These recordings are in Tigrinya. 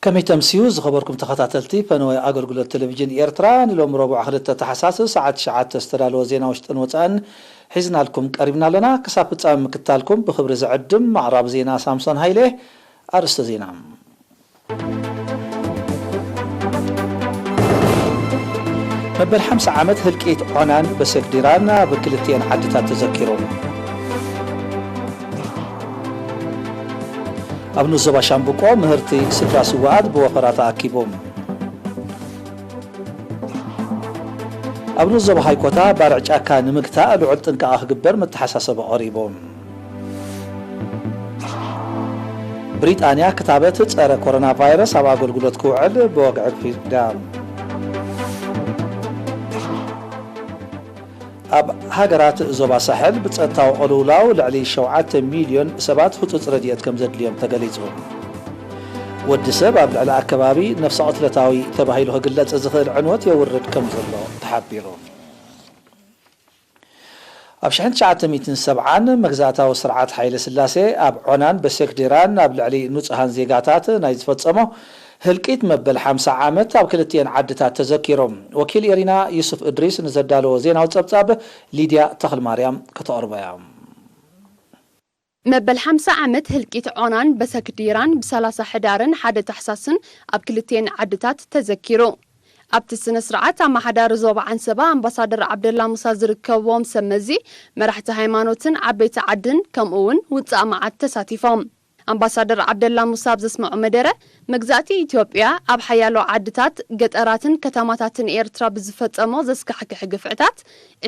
ከመይ ተምስዩ ዝኸበርኩም ተኸታተልቲ ፈነወ ኣገልግሎት ቴሌቪዥን ኤርትራ፣ ንሎም ረቡዕ ክልተ ታሕሳስ ሰዓት ትሽዓተ ዝተዳለወ ዜና ውሽጥን ወጻእን ሒዝናልኩም ቀሪብና ኣለና። ክሳብ ፍጻመ ምክታልኩም ብኽብሪ ዝዕድም ኣቕራቢ ዜና ሳምሶን ሃይለ። ኣርእስተ ዜና። መበል ሓምሳ ዓመት ህልቂት ዖናን በሰክዲራን ኣብ ክልቲኤን ዓድታት ተዘኪሩ። ኣብ ንዞባ ሻምብቆ ምህርቲ ስድራ ስውኣት ብወፈራ ተኣኪቡ። ኣብ ንዞባ ሃይኮታ ባርዕ ጫካ ንምግታእ ልዑል ጥንቃቐ ክግበር መተሓሳሰቢ ቀሪቡ። ብሪጣንያ ክታበት ጸረ ኮሮና ቫይረስ ኣብ ኣገልግሎት ክውዕል ብወግዒ ኣፍሪዳ። ኣብ ሃገራት ዞባ ሳሕል ብጸጥታዊ ቅልውላው ልዕሊ ሸውዓተ ሚልዮን ሰባት ህጹጽ ረድኤት ከም ዘድልዮም ተገሊጹ። ወዲ ሰብ ኣብ ልዕሊ ኣከባቢ ነፍሰ ቅትለታዊ ተባሂሉ ክግለጽ ዝኽእል ዕንወት የውርድ ከም ዘሎ ተሓቢሩ። ኣብ ሽሕን ትሽዓተ ሚእትን ሰብዓን መግዛእታዊ ስርዓት ሓይለ ስላሴ ኣብ ዖናን በሴክዴራን ኣብ ልዕሊ ንጹሃን ዜጋታት ናይ ዝፈጸሞ ህልቂት መበል ሓምሳ ዓመት ኣብ ክልቲኤን ዓድታት ተዘኪሩ። ወኪል ኤሪና ዩሱፍ እድሪስ ንዘዳለዎ ዜናዊ ጸብጻብ ሊድያ ተኽልማርያም ከተቕርቦ እያ። መበል ሓምሳ ዓመት ህልቂት ዖናን በሰክዲራን ብሰላሳ ሕዳርን ሓደ ታሕሳስን ኣብ ክልቲኤን ዓድታት ተዘኪሩ። ኣብቲ ስነ ስርዓት ኣመሓዳሪ ዞባ ዓንሰባ ኣምባሳደር ዓብደላ ሙሳ ዝርከብዎም ሰብ መዚ፣ መራሕቲ ሃይማኖትን ዓበይቲ ዓድን ከምኡ እውን ውጻእ መዓት ተሳቲፎም። ኣምባሳደር ዓብደላ ሙሳ ኣብ ዘስምዖ መደረ፣ መግዛእቲ ኢትዮጵያ ኣብ ሓያሎ ዓድታት፣ ገጠራትን ከተማታትን ኤርትራ ብዝፈጸሞ ዘስካሕክሕ ግፍዕታት፣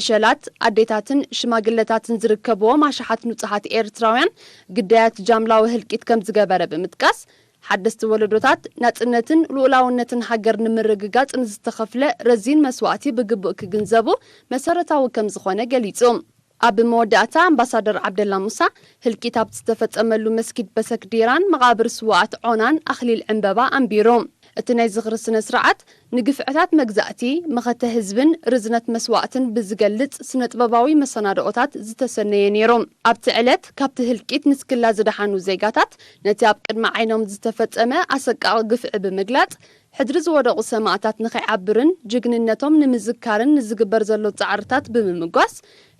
ዕሸላት፣ ኣዴታትን ሽማግለታትን ዝርከብዎም ኣሽሓት ንጹሃት ኤርትራውያን ግዳያት ጃምላዊ ህልቂት ከም ዝገበረ ብምጥቃስ፣ ሓደስቲ ወለዶታት ናጽነትን ልኡላውነትን ሃገር ንምርግጋጽ ንዝተኸፍለ ረዚን መስዋእቲ ብግቡእ ክግንዘቡ መሰረታዊ ከም ዝኾነ ገሊጹ። ኣብ መወዳእታ ኣምባሳደር ዓብደላ ሙሳ ህልቂት ኣብ ዝተፈጸመሉ መስጊድ በሰክዲራን መቓብር ስውኣት ዖናን ኣኽሊል ዕምበባ ኣንቢሩ። እቲ ናይ ዝኽሪ ስነ ስርዓት ንግፍዕታት መግዛእቲ፣ መኸተ ህዝብን ርዝነት መስዋእትን ብዝገልጽ ስነ ጥበባዊ መሰናድኦታት ዝተሰነየ ነይሩ። ኣብቲ ዕለት ካብቲ ህልቂት ንስክላ ዝደሓኑ ዜጋታት ነቲ ኣብ ቅድሚ ዓይኖም ዝተፈጸመ ኣሰቃቒ ግፍዒ ብምግላጽ፣ ሕድሪ ዝወደቑ ሰማእታት ንኸይዓብርን ጅግንነቶም ንምዝካርን ንዝግበር ዘሎ ጻዕርታት ብምምጓስ፣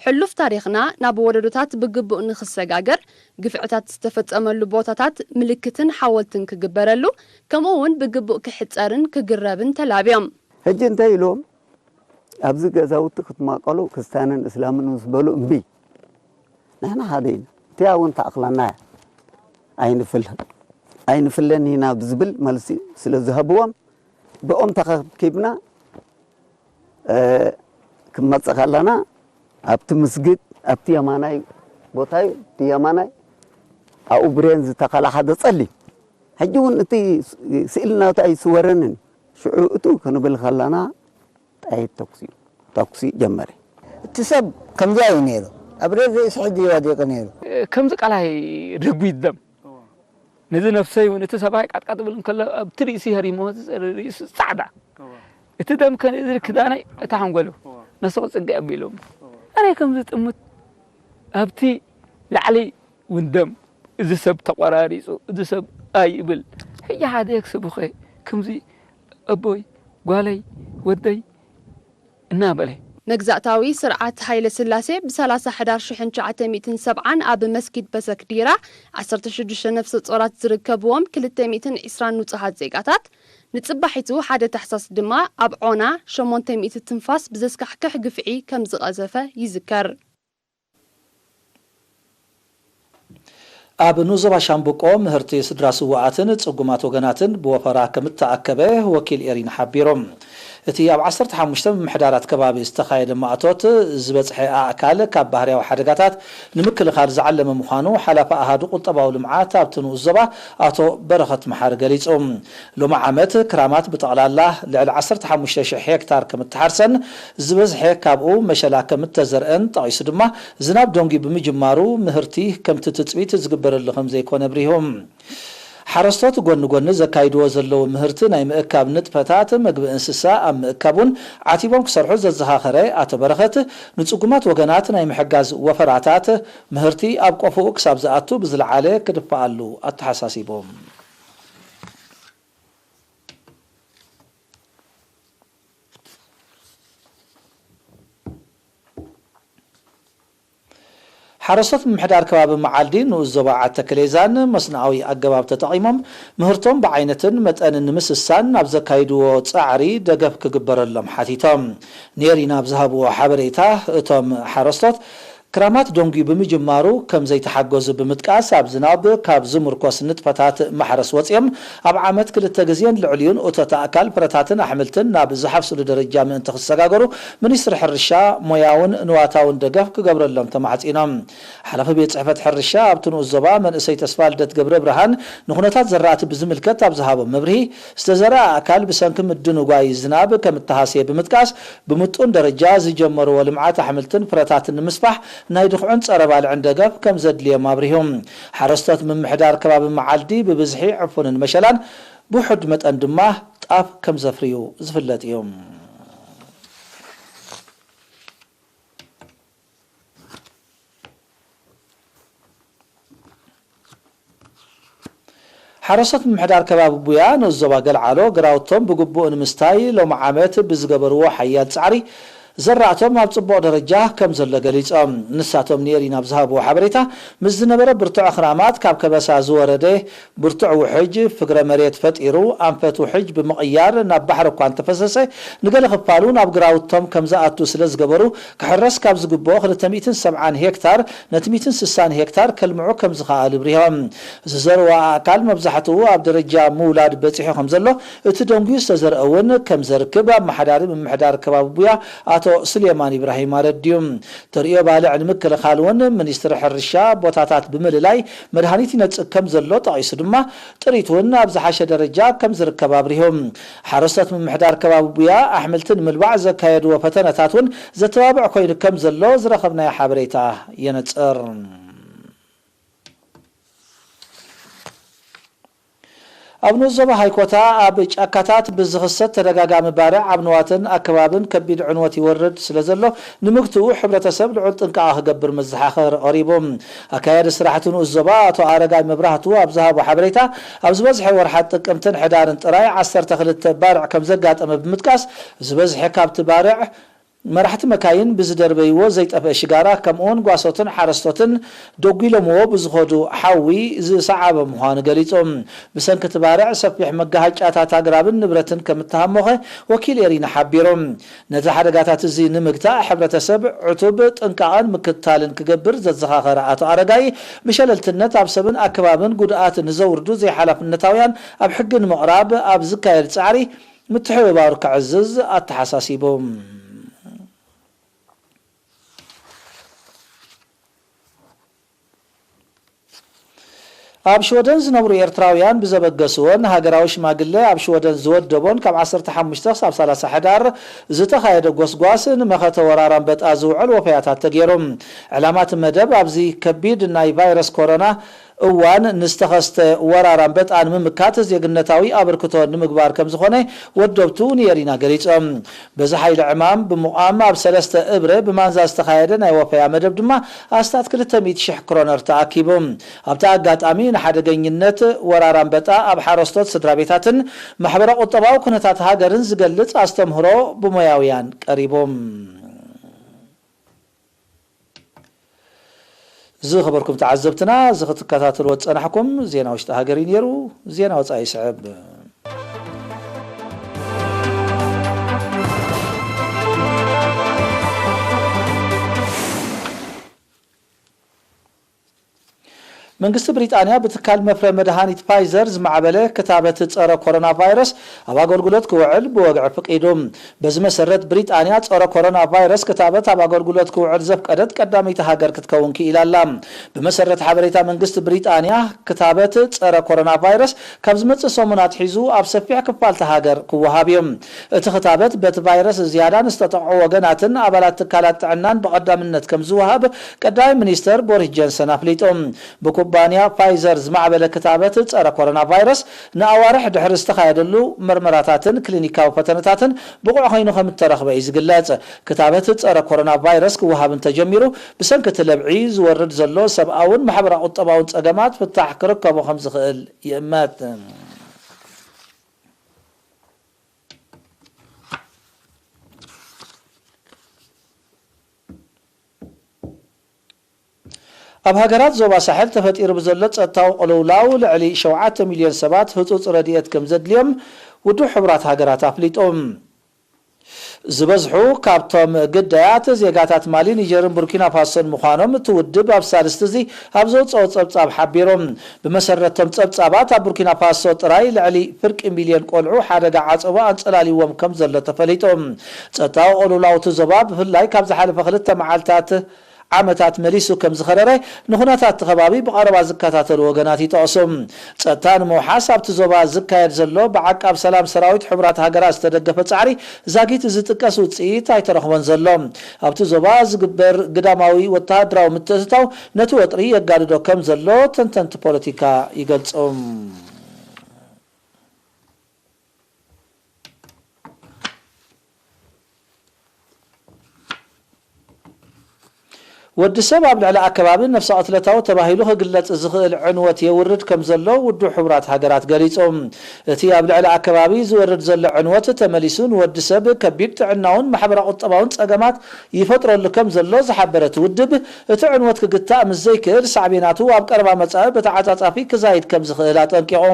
ሕሉፍ ታሪኽና ናብ ወለዶታት ብግቡእ ንኽሰጋገር፣ ግፍዕታት ዝተፈጸመሉ ቦታታት ምልክትን ሓወልትን ክግበረሉ፣ ከምኡ እውን ብግቡእ ክሕጸርን ክግረብን ተላብዮም። ሕጂ እንታይ ኢሎም? ኣብዚ ገዛውቲ ክትማቀሉ፣ ክስታንን እስላምን ምስ በሉ እምቢ። ንሕና ሓደ ኢና። እቲኣ እውን ተኣኽለና እያ። ኣይንፍለ-፣ ኣይንፍለን ኢና ብዝብል መልሲ ስለ ዝሃብዎም፣ ብኦም ተኸብኪብና፣ እ፣ ክንመጽእ ከለና፣ ኣብቲ ምስጊድ፣ ኣብቲ የማናይ ቦታ እዩ፣ እቲ የማናይ፣ ኣብኡ ብሬን ዝተኸለ ሓደ ጸሊም። ሕጂ እውን እቲ ስእሊ ናቱ ኣይስወረንን። ሽዑ እቱ ክንብል ከለና፣ ጥይት ተኩሲ እዩ። ተኩሲ ጀመረ። እቲ ሰብ ከምዚኣ እዩ ነይሩ። ኣብ ሬድ ርእሲ ሕጂ እዩ ወዲቑ ነይሩ። ከምዚ ቃላይ ደጉ ይደም። ነዚ ነፍሰይ እውን እቲ ሰብኣይ ቃጥቃጥ ብል እንከሎ ኣብቲ ርእሲ ይህሪሞ፣ እዚ ርእሲ ጻዕዳ። እቲ ደም ከ ነዚ ክዳነይ፣ እታ ሓንጎሉ። ነስቑ ጽግዕ ኣቢሎም። ኣነ ከምዚ ጥምት ኣብቲ ላዕሊ ውንደም፣ እዚ ሰብ ተቆራሪጹ፣ እዚ ሰብ ኣይብል። ሕጂ ሓደ ክስብኸ፣ ከምዚ ኣቦይ፣ ጓለይ፣ ወደይ እናበለ። መግዛእታዊ ስርዓት ሃይለ ስላሴ ብሰላሳ ሕዳር ሽሕን ትሽዓተ ሚእትን ሰብዓን ኣብ መስጊድ በሰክዲራ ዓሰርተ ሽዱሽተ ነፍሰ ጾራት ዝርከብዎም ክልተ ሚእትን ዕስራን ንጹሃት ዜጋታት፣ ንጽባሒቱ ሓደ ታሕሳስ ድማ ኣብ ዖና ሸሞንተ ሚእቲ ትንፋስ ብዘስካሕክሕ ግፍዒ ከም ዝቐዘፈ ይዝከር። ኣብ ኑዞባ ሻምብቆ ምህርቲ ስድራ ስውኣትን ጽጉማት ወገናትን ብወፈራ ከም እተኣከበ ወኪል ኤሪና ሓቢሩ። እቲ ኣብ ዓሰርተ ሓሙሽተ ምምሕዳራት ከባቢ ዝተኻየደ ማእቶት ዝበጽሐ ኣእካል ካብ ባህርያዊ ሓደጋታት ንምክልኻል ዝዓለመ ምዃኑ ሓላፊ ኣሃዱ ቁጠባዊ ልምዓት ኣብቲ ንኡስ ዞባ ኣቶ በረኸት መሓሪ ገሊጹ። ሎሚ ዓመት ክራማት ብጠቕላላ ልዕሊ ዓሰርተ ሓሙሽተ ሽሕ ሄክታር ከም እተሓርሰን ዝበዝሐ ካብኡ መሸላ ከም እተዘርአን ጠቒሱ ድማ፣ ዝናብ ደንጉዩ ብምጅማሩ ምህርቲ ከምቲ ትጽቢት ዝግበረሉ ከም ዘይኮነ ኣብሪሁ። ሓረስቶት ጎኒ ጎኒ ዘካይድዎ ዘለዉ ምህርቲ ናይ ምእካብ ንጥፈታት መግቢ እንስሳ ኣብ ምእካብ እውን ዓቲቦም ክሰርሑ ዘዘኻኸረ ኣቶ በረኸት፣ ንጽጉማት ወገናት ናይ ምሕጋዝ ወፈራታት ምህርቲ ኣብ ቆፎኡ ክሳብ ዝኣቱ ብዝለዓለ ክድፋኣሉ ኣተሓሳሲቡ። ሓረስቶት ምምሕዳር ከባቢ መዓልዲ ንኡስ ዞባ ዓተክሌዛን መስንኣዊ ኣገባብ ተጠቒሞም ምህርቶም ብዓይነትን መጠንን ንምስሳን ናብ ዘካይድዎ ጻዕሪ ደገፍ ክግበረሎም ሓቲቶም። ኔሪና ኣብ ዝሃብዎ ሓበሬታ፣ እቶም ሓረስቶት ክራማት ደንጉዩ ብምጅማሩ ከም ዘይተሓገዙ ብምጥቃስ፣ ኣብ ዝናብ ካብ ዝምርኮስ ንጥፈታት ማሕረስ ወጺኦም ኣብ ዓመት ክልተ ግዜን ልዕሊኡን እቶት ኣእካል ፍረታትን ኣሕምልትን ናብ ዝሓፍስሉ ደረጃ ምእንቲ ክሰጋገሩ፣ ሚኒስትሪ ሕርሻ ሞያውን ንዋታውን ደገፍ ክገብረሎም ተማሕጺኖም። ሓላፊ ቤት ጽሕፈት ሕርሻ ኣብቲ ንኡስ ዞባ መንእሰይ ተስፋልደት ገብረ ብርሃን ንኹነታት ዘራእቲ ብዝምልከት ኣብ ዝሃቦ መብርሂ፣ ዝተዘርኣ ኣእካል ብሰንኪ ምድንጓይ ዝናብ ከም እተሃስየ ብምጥቃስ፣ ብምጡን ደረጃ ዝጀመርዎ ልምዓት ኣሕምልትን ፍረታትን ንምስፋሕ ናይ ድኹዕን ጸረ ባልዕን ደገፍ ከም ዘድልዮም ኣብሪሁ። ሓረስቶት ምምሕዳር ከባቢ መዓልዲ ብብዝሒ ዕፉንን መሸላን ብውሑድ መጠን ድማ ጣፍ ከም ዘፍርዩ ዝፍለጥ እዩ። ሓረስቶት ምምሕዳር ከባቢ ቡያ ንኡስ ዞባ ገልዓሎ ግራውቶም ብግቡእ ንምስታይ ሎሚ ዓመት ብዝገበርዎ ሓያል ጻዕሪ ዘራእቶም ኣብ ጽቡቕ ደረጃ ከም ዘሎ ገሊጾም። ንሳቶም ንኤሪና ኣብ ዝሃብዎ ሓበሬታ፣ ምስ ዝነበረ ብርቱዕ ክራማት ካብ ከበሳ ዝወረደ ብርቱዕ ውሕጅ ፍግረ መሬት ፈጢሩ፣ ኣንፈት ውሕጅ ብምቕያር ናብ ባሕሪ እኳ እንተፈሰሰ፣ ንገለ ክፋሉ ናብ ግራውቶም ከም ዝኣቱ ስለ ዝገበሩ፣ ክሕረስ ካብ ዝግብኦ ክልተ ሚእትን ሰብዓን ሄክታር ነቲ ሚእትን ስሳን ሄክታር ከልምዑ ከም ዝኸኣሉ ኣብሪሆም። ዝዘርዋ ኣእካል መብዛሕትኡ ኣብ ደረጃ ምውላድ በጺሑ ከም ዘሎ፣ እቲ ደንጉዩ ዝተዘርአ እውን ከም ዘርክብ ኣመሓዳሪ ምምሕዳር ከባቢ ቡያ ኣቶ ስሌማን ኢብራሂም ኣረድዩ። ተርእዮ ባልዕ ንምክልኻል እውን ሚኒስትሪ ሕርሻ ቦታታት ብምልላይ መድሃኒት ይነጽግ ከም ዘሎ ጠቒሱ ድማ፣ ጥሪት እውን ኣብ ዝሓሸ ደረጃ ከም ዝርከብ ኣብሪሁ። ሓረስቶት ምምሕዳር ከባቢ ቡያ ኣሕምልቲ ንምልባዕ ዘካየድዎ ፈተነታት እውን ዘተባብዕ ኮይኑ ከም ዘሎ ዝረኸብናዮ ሓበሬታ የነጽር። ኣብ ንኡስ ዞባ ሃይኮታ ኣብ ጫካታት ብዝኽሰት ተደጋጋሚ ባርዕ ኣብ ንዋትን ኣከባብን ከቢድ ዕንወት ይወርድ ስለ ዘሎ፣ ንምግትኡ ሕብረተሰብ ልዑል ጥንቃቐ ክገብር መዘኻኸሪ ቀሪቡ። ኣካያዲ ስራሕቲ ንኡስ ዞባ ኣቶ ኣረጋይ መብራህቱ ኣብ ዝሃቦ ሓበሬታ፣ ኣብ ዝበዝሐ ወርሓት ጥቅምትን ሕዳርን ጥራይ ዓሰርተ ክልተ ባርዕ ከም ዘጋጠመ ብምጥቃስ፣ ዝበዝሐ ካብቲ ባርዕ መራሕቲ መካይን ብዝደርበይዎ ዘይጠፍአ ሽጋራ፣ ከምኡውን ጓሶትን ሓረስቶትን ደጒሎምዎ ብዝኸዱ ሓዊ ዝሰዓበ ምዃኑ ገሊጹ። ብሰንኪ እቲ ባርዕ ሰፊሕ መጋሃጫታት ኣግራብን ንብረትን ከም እተሃሞኸ ወኪል ኤሪና ሓቢሩ። ነዚ ሓደጋታት እዚ ንምግታእ ሕብረተሰብ ዕቱብ ጥንቃቐን ምክትታልን ክገብር ዘዘኻኸረ ኣቶ ኣረጋይ፣ ብሸለልትነት ኣብ ሰብን ኣከባብን ጉድኣት ንዘውርዱ ዘይሓላፍነታውያን ኣብ ሕጊ ንምቕራብ ኣብ ዝካየድ ጻዕሪ ምትሕብባሩ ከዕዝዝ ኣተሓሳሲቡ። ኣብ ሽወደን ዝነብሩ ኤርትራውያን ብዘበገስዎን ሃገራዊ ሽማግለ ኣብ ሽወደን ዝወደቦን ካብ ዓሰርተ ሓሙሽተ ክሳብ ሰላሳ ሕዳር ዝተኻየደ ጎስጓስ ንመኸተ ወራር ኣንበጣ ዝውዕል ወፈያታት ተገይሩ። ዕላማ እቲ መደብ ኣብዚ ከቢድ ናይ ቫይረስ ኮሮና እዋን ንዝተኸስተ ወራር ኣንበጣ ንምምካት ዜግነታዊ ኣበርክቶ ንምግባር ከም ዝኾነ ወደብቱ ንኤሪና ገሊጾም። በዚ ሓይሊ ዕማም ብምቋም ኣብ ሰለስተ እብረ ብማንዛ ዝተኻየደ ናይ ወፈያ መደብ ድማ ኣስታት ክልተ ሚእቲ ሽሕ ክሮነር ተኣኪቡ። ኣብቲ ኣጋጣሚ ንሓደገኝነት ወራር ኣንበጣ ኣብ ሓረስቶት ስድራ ቤታትን ማሕበረ ቁጠባዊ ኩነታት ሃገርን ዝገልጽ ኣስተምህሮ ብሞያውያን ቀሪቡ። ዝኸበርኩም ተዓዘብትና፣ እዚ ክትከታተልዎ ዝጸናሕኩም ዜና ውሽጢ ሃገር እዩ ነይሩ። ዜና ወጻኢ ይስዕብ። መንግስቲ ብሪጣንያ ብትካል መፍረ መድሃኒት ፋይዘር ዝማዕበለ ክታበት ጸረ ኮሮና ቫይረስ ኣብ ኣገልግሎት ክውዕል ብወግዒ ፍቂዱ። በዚ መሰረት ብሪጣንያ ጸረ ኮሮና ቫይረስ ክታበት ኣብ ኣገልግሎት ክውዕል ዘፍቀደት ቀዳመይቲ ሃገር ክትከውን ክኢላ ኣላ። ብመሰረት ሓበሬታ መንግስቲ ብሪጣንያ ክታበት ጸረ ኮሮና ቫይረስ ካብ ዝመጽእ ሰሙን ኣትሒዙ ኣብ ሰፊሕ ክፋል እታ ሃገር ክወሃብ እዩ። እቲ ክታበት በቲ ቫይረስ ዝያዳ ንዝተጠቕዑ ወገናትን ኣባላት ትካላት ጥዕናን ብቐዳምነት ከም ዝወሃብ ቀዳማይ ሚኒስተር ቦሪስ ጆንሰን ኣፍሊጡ። ብኩባንያ ፋይዘር ዝማዕበለ ክታበት ጸረ ኮሮና ቫይረስ ንኣዋርሕ ድሕሪ ዝተኻየደሉ መርመራታትን ክሊኒካዊ ፈተነታትን ብቑዕ ኮይኑ ከም እተረኽበ እዩ ዝግለጽ። ክታበት ጸረ ኮሮና ቫይረስ ክወሃብ እንተጀሚሩ፣ ብሰንኪ እቲ ለብዒ ዝወርድ ዘሎ ሰብኣውን ማሕበራዊ ቁጠባውን ጸገማት ፍታሕ ክርከቦ ከም ዝኽእል ይእመት። ኣብ ሃገራት ዞባ ሳሕል ተፈጢሩ ብዘሎ ጸጥታዊ ቅልውላው ልዕሊ ሸውዓተ ሚልዮን ሰባት ህጹጽ ረድኤት ከም ዘድልዮም ውድብ ሕቡራት ሃገራት ኣፍሊጡ። ዝበዝሑ ካብቶም ግዳያት ዜጋታት ማሊ፣ ኒጀርን ቡርኪና ፋሶን ምዃኖም እቲ ውድብ ኣብ ሳልስቲ እዚ ኣብ ዘውፅኦ ጸብጻብ ሓቢሩ። ብመሰረቶም ጸብጻባት ኣብ ቡርኪና ፋሶ ጥራይ ልዕሊ ፍርቂ ሚልዮን ቆልዑ ሓደጋ ዓጸቦ ኣንጸላልይዎም ከም ዘሎ ተፈሊጡ። ጸጥታዊ ቅልውላው እቲ ዞባ ብፍላይ ካብ ዝሓለፈ ክልተ መዓልታት ዓመታት መሊሱ ከም ዝኸረረ ንኹነታት እቲ ከባቢ ብቐረባ ዝከታተሉ ወገናት ይጠቕሱ። ጸጥታ ንምውሓስ ኣብቲ ዞባ ዝካየድ ዘሎ ብዓቃብ ሰላም ሰራዊት ሕቡራት ሃገራት ዝተደገፈ ጻዕሪ ዛጊት ዝጥቀስ ውጽኢት ኣይተረኽቦን ዘሎ። ኣብቲ ዞባ ዝግበር ግዳማዊ ወተሃደራዊ ምትእትታው ነቲ ወጥሪ የጋድዶ ከም ዘሎ ተንተንቲ ፖለቲካ ይገልጹ። ወዲ ሰብ ኣብ ልዕሊ ኣከባቢ ነፍሰ ቅትለታዊ ተባሂሉ ክግለጽ ዝኽእል ዕንወት የውርድ ከም ዘሎ ውድብ ሕቡራት ሃገራት ገሊጹ። እቲ ኣብ ልዕሊ ኣከባቢ ዝወርድ ዘሎ ዕንወት ተመሊሱ ንወዲ ሰብ ከቢድ ጥዕናውን ማሕበራዊ ቁጠባውን ጸገማት ይፈጥረሉ ከም ዘሎ ዝሓበረ እቲ ውድብ፣ እቲ ዕንወት ክግታእ ምስ ዘይክእል ሳዕቤናቱ ኣብ ቀረባ መጻኢ ብተዓጻጻፊ ክዛይድ ከም ዝኽእል ኣጠንቂቑ።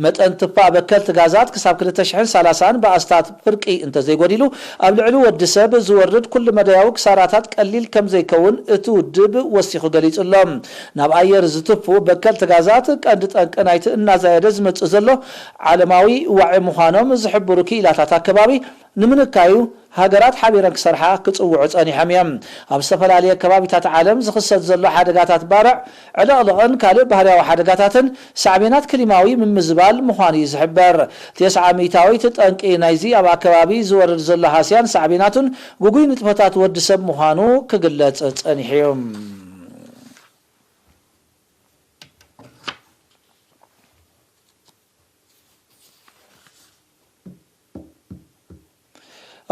መጠን ትፋ በከልቲ ጋዛት ክሳብ ክልተ ሽሕን ሰላሳን ብኣስታት ፍርቂ እንተዘይጎዲሉ፣ ኣብ ልዕሊ ወዲ ሰብ ዝወርድ ኩሉ መዳያዊ ክሳራታት ቀሊል ከም ዘይከውን እቲ ውድብ ወሲኹ ገሊጹ ኣሎ። ናብ ኣየር ዝትፍኡ በከልቲ ጋዛት ቀንዲ ጠንቂ ናይቲ እናዛየደ ዝመጽእ ዘሎ ዓለማዊ ዋዒ ምዃኖም ዝሕብሩ ክኢላታት ኣከባቢ፣ ንምንካዩ ሃገራት ሓቢረን ክሰርሓ ክጽውዑ ጸኒሖም እዮም። ኣብ ዝተፈላለየ ከባቢታት ዓለም ዝኽሰት ዘሎ ሓደጋታት ባርዕ፣ ዕልቕልቕን ካልእ ባህርያዊ ሓደጋታትን ሳዕቤናት ክሊማዊ ምምዝባል ምዃኑ እዩ ዝሕበር። ተስዓ ሚእታዊት ጠንቂ ናይዚ ኣብ ኣከባቢ ዝወርድ ዘሎ ሃስያን ሳዕቤናቱን ግጉይ ንጥፈታት ወዲ ሰብ ምዃኑ ክግለጽ ጸኒሑ እዩ።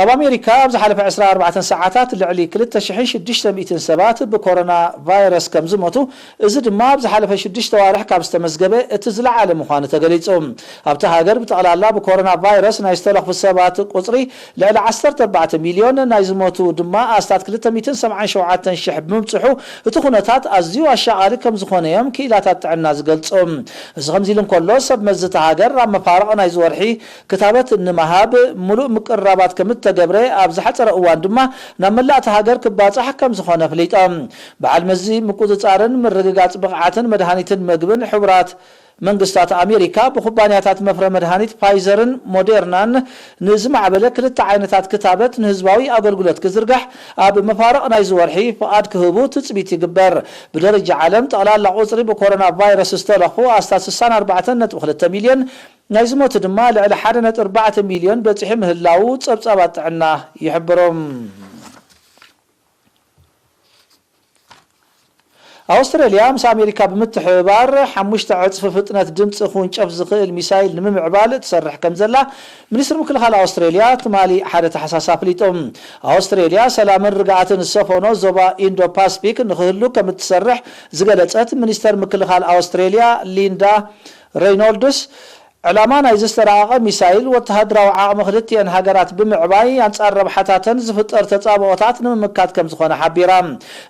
ኣብ ኣሜሪካ ኣብ ዝሓለፈ ዕስራን ኣርባዕተን ሰዓታት ልዕሊ ክልተ ሽሕን ሽዱሽተ ሚእትን ሰባት ብኮሮና ቫይረስ ከም ዝሞቱ፣ እዚ ድማ ኣብ ዝሓለፈ ሽዱሽተ ዋርሕ ካብ ዝተመዝገበ እቲ ዝለዓለ ምዃኑ ተገሊጹ። ኣብታ ሃገር ብጠቕላላ ብኮሮና ቫይረስ ናይ ዝተለኽፉ ሰባት ቁጽሪ ልዕሊ ዓሰርተ ኣርባዕተ ሚልዮን፣ ናይ ዝሞቱ ድማ ኣስታት ክልተ ሚእትን ሰብዓን ሸውዓተን ሽሕ ብምብጽሑ፣ እቲ ኩነታት ኣዝዩ ኣሻቓሊ ከም ዝኾነ እዮም ክኢላታት ጥዕና ዝገልጹ። እዚ ከምዚ ኢሉ እንከሎ፣ ሰብ መዚ እታ ሃገር ኣብ መፋርቕ ናይዚ ወርሒ ክታበት ንምሃብ ምሉእ ምቅርራባት ከም እተገብረ ኣብ ዝሓጸረ እዋን ድማ ናብ መላእ እታ ሃገር ክባጻሕ ከም ዝኾነ ኣፍሊጦም። በዓል መዚ ምቁጽጻርን ምርግጋጽ ብቕዓትን መድሃኒትን መግብን ሕቡራት መንግስታት ኣሜሪካ ብኩባንያታት መፍረ መድሃኒት ፋይዘርን ሞዴርናን ንዝማዕበለ ክልተ ዓይነታት ክታበት ንህዝባዊ ኣገልግሎት ክዝርጋሕ ኣብ መፋርቕ ናይዚ ወርሒ ፍቓድ ክህቡ ትጽቢት ይግበር። ብደረጃ ዓለም ጠቕላላ ቁጽሪ ብኮሮና ቫይረስ ዝተለኽፉ ኣስታት ስሳን ኣርባዕተን ነጥቢ ክልተ ሚልዮን፣ ናይ ዝሞቱ ድማ ልዕሊ ሓደ ነጥቢ ኣርባዕተ ሚልዮን በጺሑ ምህላዉ ጸብጻባት ጥዕና ይሕብሩ። ኣውስትራልያ ምስ ኣሜሪካ ብምትሕብባር ሓሙሽተ ዕጽፊ ፍጥነት ድምጺ ክውንጨፍ ዝኽእል ሚሳይል ንምምዕባል ትሰርሕ ከም ዘላ ሚኒስትሪ ምክልኻል ኣውስትራልያ ትማሊ ሓደ ታሕሳስ ኣፍሊጡ። ኣውስትራልያ ሰላምን ርግኣትን ዝሰፈኖ ዞባ ኢንዶ ፓስፊክ ንክህሉ ከም እትሰርሕ ዝገለጸት ሚኒስተር ምክልኻል ኣውስትራልያ ሊንዳ ሬይኖልድስ፣ ዕላማ ናይዚ ዝተራቐቐ ሚሳይል ወተሃደራዊ ዓቕሚ ክልቲኤን ሃገራት ብምዕባይ ኣንጻር ረብሓታተን ዝፍጠር ተጻብኦታት ንምምካት ከም ዝኾነ ሓቢራ።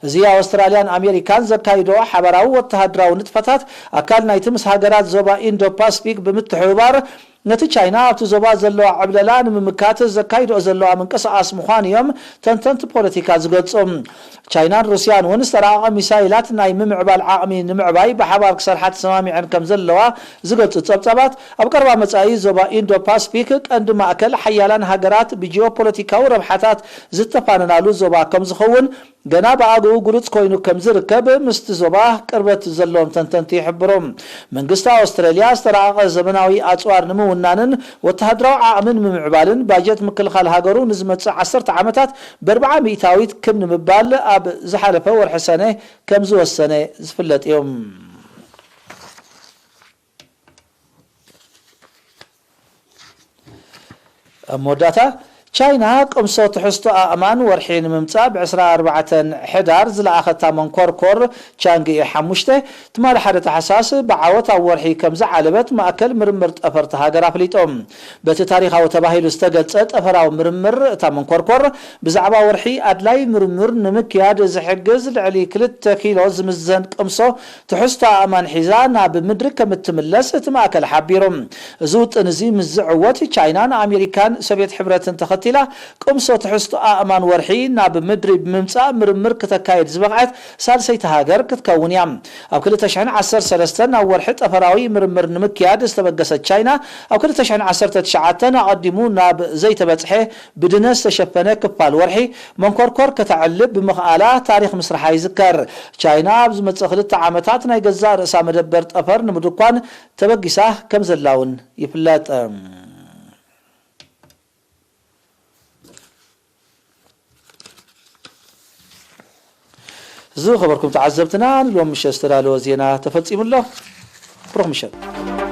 እዚ ኣውስትራልያን ኣሜሪካን ዘካይዶ ሓበራዊ ወተሃደራዊ ንጥፈታት ኣካል ናይቲ ምስ ሃገራት ዞባ ኢንዶ ፓስፊክ ብምትሕብባር ነቲ ቻይና ኣብቲ ዞባ ዘለዋ ዕብለላ ንምምካት ዘካይድኦ ዘለዋ ምንቅስቓስ ምዃኑ እዮም ተንተንቲ ፖለቲካ ዝገልጹ። ቻይናን ሩስያን እውን ዝተራቐቐ ሚሳይላት ናይ ምምዕባል ዓቕሚ ንምዕባይ ብሓባር ክሰርሓ ተሰማሚዐን ከም ዘለዋ ዝገልጹ ጸብጻባት፣ ኣብ ቀረባ መጻኢ ዞባ ኢንዶ ፓስፊክ ቀንዲ ማእከል ሓያላን ሃገራት ብጂኦፖለቲካዊ ረብሓታት ዝተፋነናሉ ዞባ ከም ዝኸውን ገና ብኣግኡ ግሉጽ ኮይኑ ከም ዝርከብ ምስቲ ዞባ ቅርበት ዘለዎም ተንተንቲ ይሕብሩ። መንግስቲ ኣውስትራልያ ዝተራቐቐ ዘመናዊ ኣጽዋር ንምውናንን ወተሃደራዊ ዓቕሚ ንምምዕባልን ባጀት ምክልኻል ሃገሩ ንዝመጽእ ዓሰርተ ዓመታት ብኣርብዓ ሚእታዊት ክብ ንምባል ኣብ ዝሓለፈ ወርሒ ሰነ ከም ዝወሰነ ዝፍለጥ እዩ። ኣብ መወዳእታ፣ ቻይና ቅምሶ ትሕዝቶ ኣእማን ወርሒ ንምምጻእ ብ ዕስራ ኣርባዕተ ሕዳር ዝለኣኸታ መንኮርኮር ቻንግኤ ሓሙሽተ ትማሊ ሓደ ታሕሳስ ብዓወት ኣብ ወርሒ ከም ዝዓለበት ማእከል ምርምር ጠፈርቲ ሃገር ኣፍሊጡ። በቲ ታሪኻዊ ተባሂሉ ዝተገልጸ ጠፈራዊ ምርምር እታ መንኮርኮር ብዛዕባ ወርሒ ኣድላይ ምርምር ንምክያድ ዝሕግዝ ልዕሊ ክልተ ኪሎ ዝምዘን ቅምሶ ትሕዝቶ ኣእማን ሒዛ ናብ ምድሪ ከም እትምለስ እቲ ማእከል ሓቢሩ። እዚ ውጥን እዚ ምስ ዝዕወት ቻይናን ኣሜሪካን ሶቪየት ሕብረትን ተኸቲላ ቅምሶ ትሕዝቶ ኣእማን ወርሒ ናብ ምድሪ ብምምጻእ ምርምር ክተካይድ ዝበቕዐት ሳልሰይቲ ሃገር ክትከውን እያ። ኣብ ክልተ ሽሕን ዓሰርተ ሰለስተን ናብ ወርሒ ጠፈራዊ ምርምር ንምክያድ ዝተበገሰት ቻይና ኣብ ክልተ ሽሕን ዓሰርተ ትሽዓተን ኣቐዲሙ ናብ ዘይተበጽሐ ብድነ ዝተሸፈነ ክፋል ወርሒ መንኮርኮር ከተዕልብ ብምኽኣላ ታሪኽ ምስርሓ ይዝከር። ቻይና ኣብ ዝመጽእ ክልተ ዓመታት ናይ ገዛእ ርእሳ መደበር ጠፈር ንምድኳን ተበጊሳ ከም ዘላ እውን ይፍለጥ። ዝኸበርኩም ተዓዘብትና ንሎም ምሸት ዝተዳለወ ዜና ተፈጺሙ ኣሎ። ብሩኽ ምሸት።